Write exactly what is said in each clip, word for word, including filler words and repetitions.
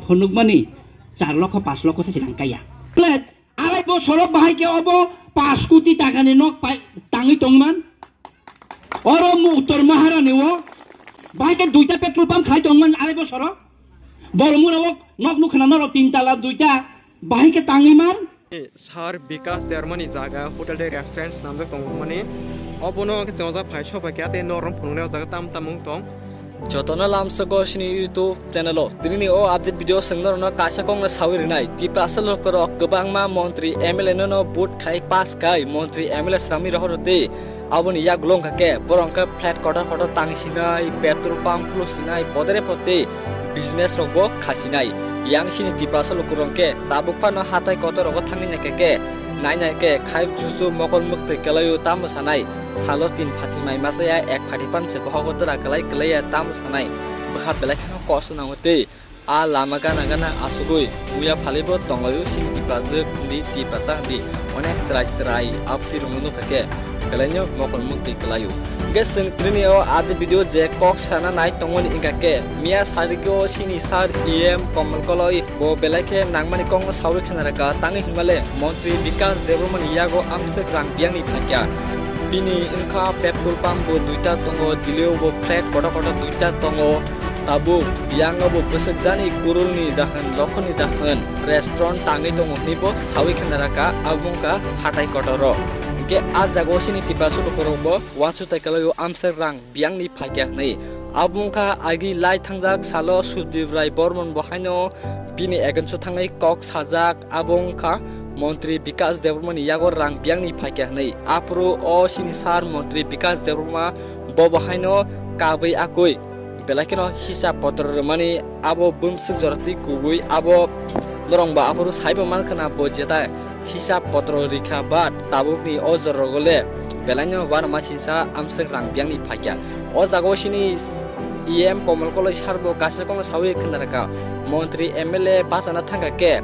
Phunukmani char lokho, panch lokho se rang kaya. Arai bosoro bahai khe obo panch koti takani nok pai-, tangwi tongman. Oro mu Uttor Maharani o bahai khe duita petrol pump khai tongman arai bosoro. Boromura o nok nukha na norok tin tala duita bahai khe tangwi man. Sir Bikas Debbarmani jaga hotel tei restaurant swnamjak tongmani. Obono khe chwngsa phai sobai khe tei norok phunuknai o jaga tam tam wng tong. Jotono lamsogo sini YouTube channel o. Tinini o update video chwng norokno kaisa kokno sawi rwnai. Tiprasa lukurok kwbangma montri M L A no no vote khai pass khai montri M L A swnamwi rohoro tei aboni yagulo wngkha khe borok wngkha flat kotor kotor tang sinai, petrol pump khuluk sinai, podere pod tei business rok bo kha sinai. Yang sini Tiprasa lukurok khe tabuk phano hatai kotor rogo thangwi naikha khe, nai nai khe khai chuchu mokol mwktwi kwlaio tamo sanai. Salo tin phathi mai masa ya, ek phathi pan se bohogo twra kwlai kwlai ya tamo sanai. Bwkha belai kheno kosonango tei a lama gana gana asugwi muya phalibo tonglaio sini Tiprasa hindi, Tiprasa hindi onek chwrai chwrai abti rwngno nukha khe belaino mokol mwktwi kwlaio. Hwnkhe chwng tini o update video je kok sana nai tongmani wngkha khe miya sarigwi o sini sir E M Komol Koloi bo belai khe nangmani kokno sawi khna rwkha tangwi hwnmale montri Bikas Debbarmani yago amswk rang biyangni phaikya. Bini wngkha petrol pump bo duita tongo, Dili o bo flat kotor kotor duita tongo. Tabuk yang o bo bwswk jani kurulni dahwn, lokhoni dahwn restaurant tangwi tongo hwnwi bo sawi khna rwkha, abo wngkha hatai kotor o. Hwnkhe a jaga o sini Tiprasa lukurok bo uansuk tai kwlaio amswk rang biyangni phaikya hwnwi. Abo wngkha agi lai thangjak salo Sudip Rai Bormon bo haino bini against o thangwi kok sajak, abo wngkha montri Bikas Debbarmani yago rang biyangni phaikya hwnwi. Aphuru o sini sir montri Bikas Debbarma bo bo haino kabwi akwi belai kheno hisab potro rwmani abo bumswk jora twi kubui abo norok ba aphuru saibo mankha na bo jeta hisab potro rikha ba tabukni o jorrogo le belaino uanama sinsa amswk rang biyangni phaikya. O jaga o sini E M Komol Koloi sir bo kaisa kokno sawi khna rwkha, montri M L A bachana thangkha khe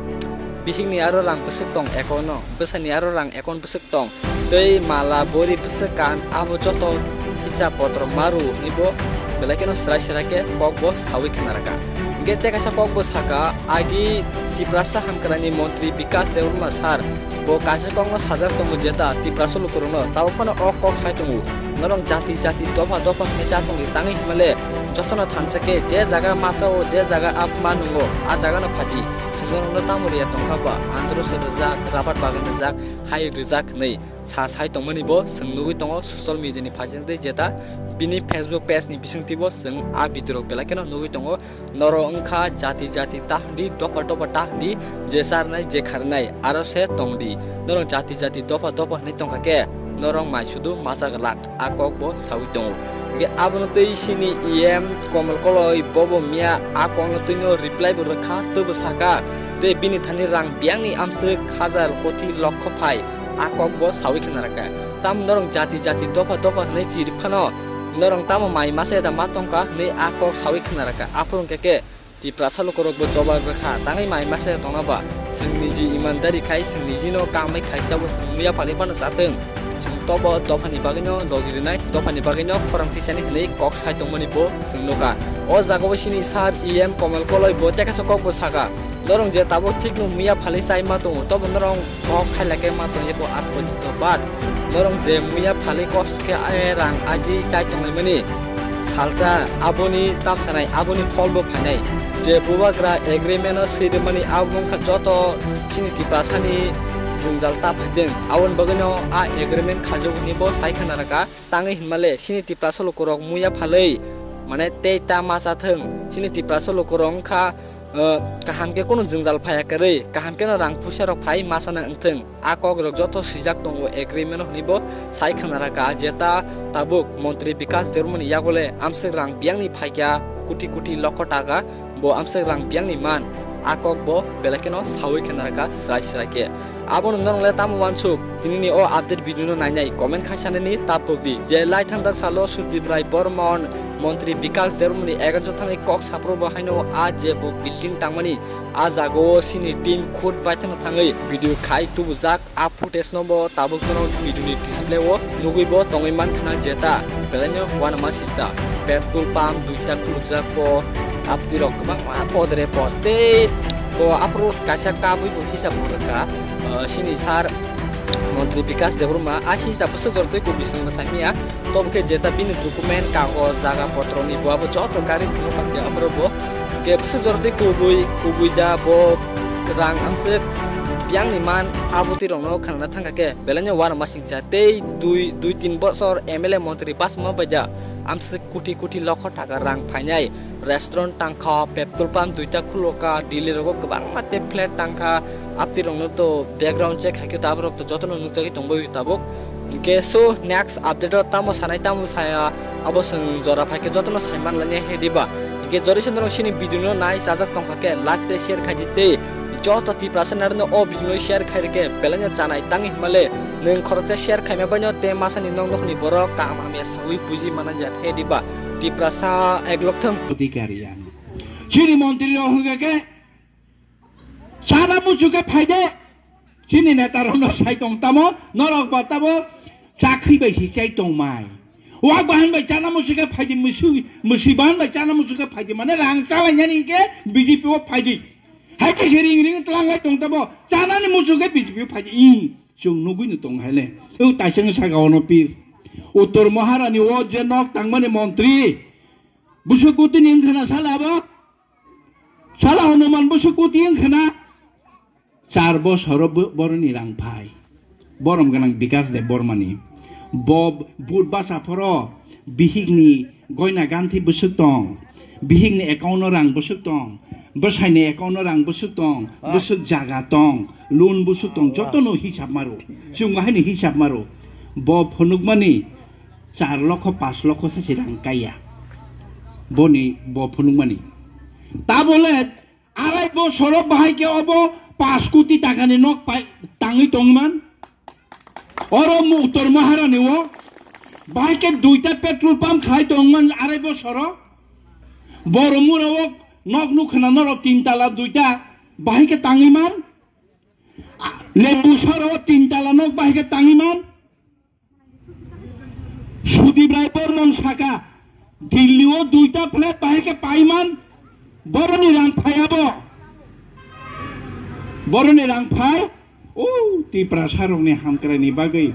bihikni aro rang bwswk tong account o, bwsani aro rang account bwswk tong, tei mala bori bwswk kan abo joto hisab potro maru hwnwi bo belai kheno swrai swrai khe kok bo sawi khna rwkha. Hwnkhe tei kaisa kok bo sakha, agi Tiprasa Hamkraini montri Bikas Debbarma sir bo kaisa kokno sajak tongo jeta Tiprasa lukurokno, tabuk phano o kok sai tongo. Norok jati jati dopha dopha hwnwi ta tongdi tangwi hwnmale jotono thansa khe je jaga masa o, je jaga apma nungo, a jagano phati. Chwng norokno tamo riya tongkha ba, andro se rwjak, rabar bagan rwjak, hai rwjak hwnwi sa sai tongmani bo chwng nugwi tongo social media ni phaising tei jeta bini Facebook page ni bisingtwi bo chwng a video rok belai kheno nugwi tongo. Norok wngkha jati jati ta hwndi, dopha dopha ta hwndi, je charnai je kharnai aro se tongdi. Norok jati jati dopha dopha hwnwi tongkha khe norok mai sudu masa glak. A kok bo sawi tongo. Hwnkhe abono twi sini E M Komol Koloi bobo miya a kokno twino reply bo rwkha, teibo sakha, tei bini thani rang biyangni amswk hajar koti lokho phai a kok bo sawi khna rwkha. Tamo norok jati jati dopha dopha hwnwi chiri phano norok tamo mai masa da ma tongkha hwnwi a kok sawi khna rwkha. Aphuru hwnkhe khe Tiprasa lukurok bo jobab rwkha, tangwi mai masa tongna ba? Chwng niji imandari khai, chwng nijino kamai khaisa bo chwng muya phalwi phano chatwng. Chwng tobo dophani bagwino logi rwnai, dophani bagwino khorang tisani hwnwi kok sai tongmani bo chwng nukha. O jagao sini sir E M Komol Koloi bo tei kaisa kok bo sakha, norok je tabuk thikno muya phalwi chai ma tongo, tobo norok kok khailai khe ma tongya ko aspojito, but norok je muya phalwi kosto khe ai rang aji chai tonglaimani salsa aboni tamsanai, aboni phol bo phainai. Je bubagra agreement o swi rwmani abo wngkha joto chini Tiprasani jwngjal ta phaidwng. Aboni bagwino a agreement khajak hwnwi bo sai khna rwkha. Tangwi hinmale chini Tiprasa lukurok muya phalwi mane tei ta ma cha thwng. Chini Tiprasa lukurok wngkha, eh, kaham khe kunu jwngjal phaiya kwrwi, kaham kheno rang puisa rok phai ma chana wngthwng. A kok rok joto swijak tongo agreement hwnwi bo sai khna rwkha, jeta tabuk montri Bikas Debbarmani yagole amswk rang biyangni phaikya koti koti lokho taka, bo amswk rang biyangni man, a kok bo belai kheno sawi khna rwkha srai srai khe. Abono norok le tamo wansuk? Tinini o update video no nainai comment khai sanani ta pokdi je lai thangdak salo Sudip Rai Bormon montri Bikas Debbarmani against o thangwi kok saphuru bo haino a je bo building tangmani a jaga o chini team khud baithangno thangwi video khai tubujak. A footage no bo tabuk no video ni display o nugwi bo tongwi mankha na jeta belaino uanama sijak petrol pump duita khulukjak bo Aptwi rok kwbangma podre pod tei bo aphuru kaisa kabwi bo hisab rwkha, ah, sini sir Montri Bikas Debbarma a hisab bwswk jora tei kubui swngno saimanya. Tobo khe jeta bini document, kagoj, jaga potro ni bo abo joto gari phunuk kha khe aphuru bo khe bwswk jora tei kubui, kubui da bo rang amswk biyang ni man abotwi rokno khnana thangkha khe belai no uanama singcha tei dui, dui tin bosor M L A montri bachama bai da amswk koti koti lokho taka rang phainai. Restaurant tangkha, petrol pump duita khuloka, Delhi rogo kwbangma tei flat tangkha, aptwi rokno to background check haikhe to aborok to jotono nukjagwi tongbai tabuk. Hingke so next update o tamo sanai tamo saya abo chwng jora phaikhe jotono saimanlani he diba. Hingke jori sendro sini video no nai chajak tongkha khe like tei share khaidi tei joto Tiprasa narwkno o video no share khai rwkhe belai no chanai tangwi hwnmale nwng khoroksa share khaima baino tei masani nok nokni borok kaham hamya sawi buji mananjak he diba. Tiprasa eglok thwng. Odhikari ano. Chini montri rok hwnkhe khe chana muchuk khe phaide. Chini neta rokno sai tong tamo, norok ba tamo chakri bai si chai tong mai. Wak bahan bai chana muchuk khe phaidi, musu, musi bahan bai chana muchuk khe phaidi. Mane rang chalainani khe B J P o phaidi. Hai khe se ring ring tlang lai tong tamo, chanani muchuk khe B J P o phaidi. Ih, chwng nugui no tong hai le. O taisang saka ono pir. Uttor Maharani o je nok tangmani montri. Busuk kutini wngkhana sala abo? Sala Hanuman Busukuti wngkhana char bosoro bo-, boroni rang phai. Borom gwnang Bikas Debbarmani. Bo but basa phoro bihikni goina ganthi busuk tong. Bihikni account-o rang busuk tong. Bwsaini account-o rang busuk tong. Ah. Busuk jaga tong. Loan busuk tong. Ah. Jotono hisab maro. Chwng haini hisab maro. Bo phunukmani char lokho, pas lokho se se rang kaiya. Boni bo phunukmani. Tabole arai bosoro bahai khe obo pas koti takani nok pai-, tangwi tongman. Oro mu-, Uttor Maharani o bahai khe duita petrol pump khai tongman arai bosoro. Boromura o nok nukhana norok tin tala duita bahai khe tangwi man. Lembu soro tin tala nok bahai khe tangwi man. Sudip Rai Bormon saka, Delhi o duita flat bahai khe paiman, boroni rang phai abo. Boroni rang phai, o Tiprasa rokni hamkraini bagwi.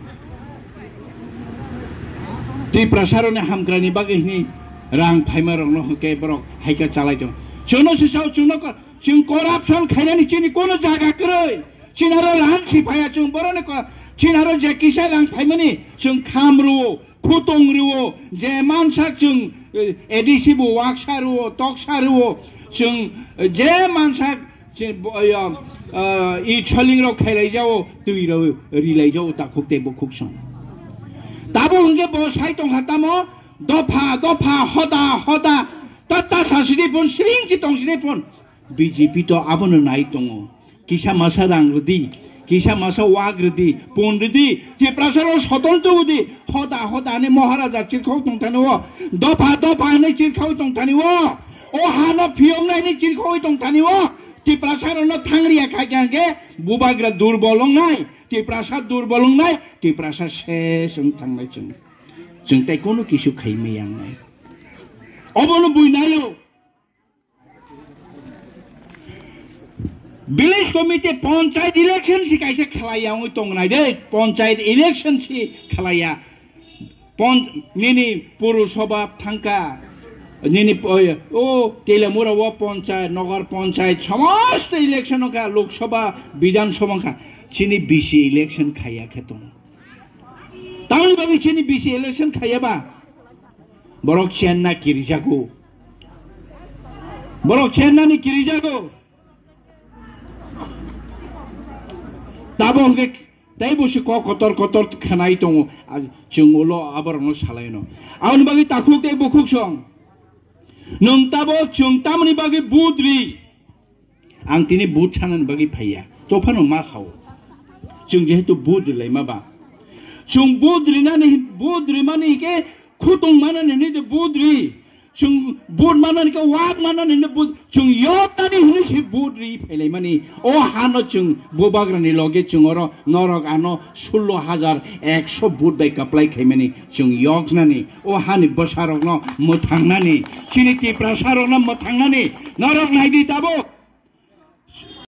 Tiprasa rokni hamkraini bagwi hini rang phaima rokno hwnkhe borok haikhe chalai tong. Chwngno se sao, chwngno ko-, chwng corruption khainani chini kono jaga kwrwi. Chini aro rang si phaiya chwng boroni ko-, chini aro je kisa rang phaimani chwng kham rwo, khutong rwo, je mansa chwng, eh, A D C bo waksa rwo, toksa rwo, chwng, eh, je mansa chwng bo-, eh, eh, i choling rok khailai jao, twi rok rilai jao, takhuk tei bukhuk song. Tabo hwnkhe bo sai tongkha tamo, dopha, dopha, hoda, hoda, ta, ta sa sidi phun, sring si tong sidi phun. B J P to abono nai tongo. Kisa masa rang rwdi, kisa masa wak rwdi, pun rwdi, Tiprasa rok sotol tubudi, hoda hoda hinwi Maharaja chirkhau tongthani o, dopha dopha hinwi chirkhau tongthani o, o hano phiyoknai hinwi chirkhau tongthani o, Tiprasa rokno thangriya kha khe hwnkhe bubagra durbol wngnai, Tiprasa durbol wngnai, Tiprasa ses wng thangnai chwng. Chwng tei kono kisu khai maya wngnai. Obono buinaio. Village committee, panchayat election si kaisa khlaiya wngwi tongnai de, panchayat election si khlaiya. Pon-, nini Purusabha thangkha, nini po-, o Telamura o panchayat, Nagar panchayat, somosto election wngkha, Lok Sabha, Bidhan Sabha wngkha, chini B C election khaiya khe tongo. Tamoni bagwi chini B C election khaiya ba? Borok chenna kirijago. Borok chennani kirijago. Tabo hwnkhe tei bo se kok kotor kotor khanai tongo. A, chwng ulo aborokno salaino. Aboni bagwi takhuk tei bukhuk song. Nwng tabo chwng tamoni bagwi vote ri? Ang tini vote sanani bagwi phaiya. Tophano ma sao. Chwng jehetu vote rilaima ba. Chwng vote rinani, vote rimani hwnkhe khutong manani hinwi vote ri. Chwng vote manani khe wak manani hinwi vote, chwng yoknani hinwi se vote ri phailaimani. O hano chwng bubagrani loge chwng oro norok ano sullo hajar ekso vote bai kwplai khaimani chwng yoknani. O hani bwsarokno mwthangnani, chini Tiprasarokno mwthangnani. Norok naidi tabuk.